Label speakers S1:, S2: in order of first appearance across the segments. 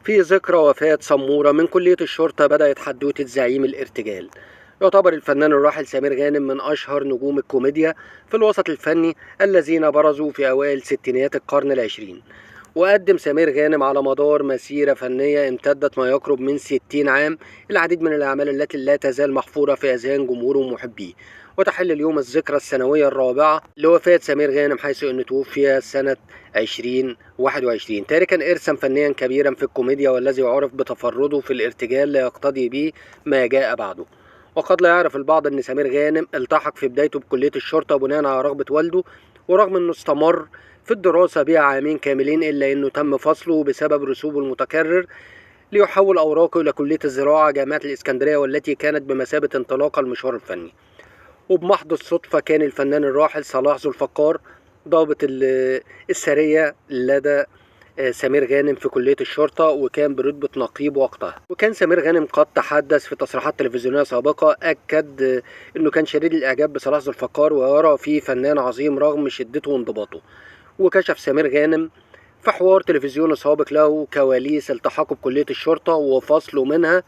S1: في ذكرى وفاة سمورة من كلية الشرطة بدأت حدوتة زعيم الارتجال. يعتبر الفنان الراحل سمير غانم من أشهر نجوم الكوميديا في الوسط الفني الذين برزوا في أوائل ستينيات القرن العشرين. وقدم سمير غانم على مدار مسيرة فنية امتدت ما يقرب من 60 عام العديد من الأعمال التي لا تزال محفورة في أذهان جمهوره ومحبيه. وتحل اليوم الذكرى السنوية الرابعة لوفاة سمير غانم، حيث أنه توفي سنة 2021 تاركا إرثا فنيا كبيرا في الكوميديا، والذي عرف بتفرده في الارتجال لا يقتضي به ما جاء بعده. وقد لا يعرف البعض أن سمير غانم التحق في بدايته بكلية الشرطة بناء على رغبة والده، ورغم أنه استمر في الدراسة بها عامين كاملين إلا أنه تم فصله بسبب رسوبه المتكرر ليحول أوراقه إلى كلية الزراعة جامعة الإسكندرية، والتي كانت بمثابة انطلاقة المشوار الفني. وبمحض الصدفة كان الفنان الراحل صلاح ذو الفقار ضابط السرية لدى سمير غانم في كلية الشرطة، وكان برتبة نقيب وقتها. وكان سمير غانم قد تحدث في تصريحات تلفزيونية سابقة أكد أنه كان شديد الإعجاب بصلاح ذو الفقار ويرى فيه فنان عظيم رغم شدته وانضباطه. وكشف سمير غانم في حوار تلفزيوني سابق له كواليس التحاقه بكلية الشرطة وفصله منها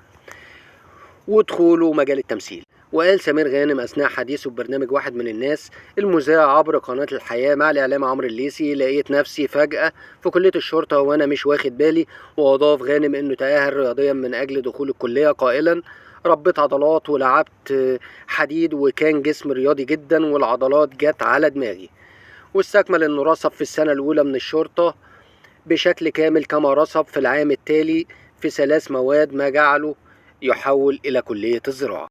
S1: ودخوله مجال التمثيل. وقال سمير غانم أثناء حديثه ببرنامج واحد من الناس المذاع عبر قناة الحياة مع الإعلام عمرو الليثي: لقيت نفسي فجأة في كلية الشرطة وأنا مش واخد بالي. وأضاف غانم إنه تأهل رياضيا من أجل دخول الكلية قائلا: ربيت عضلات ولعبت حديد وكان جسم رياضي جدا والعضلات جت على دماغي. واستكمل إنه رسب في السنة الأولى من الشرطة بشكل كامل كما رسب في العام التالي في 3 مواد، ما جعله يحول إلى كلية الزراعة.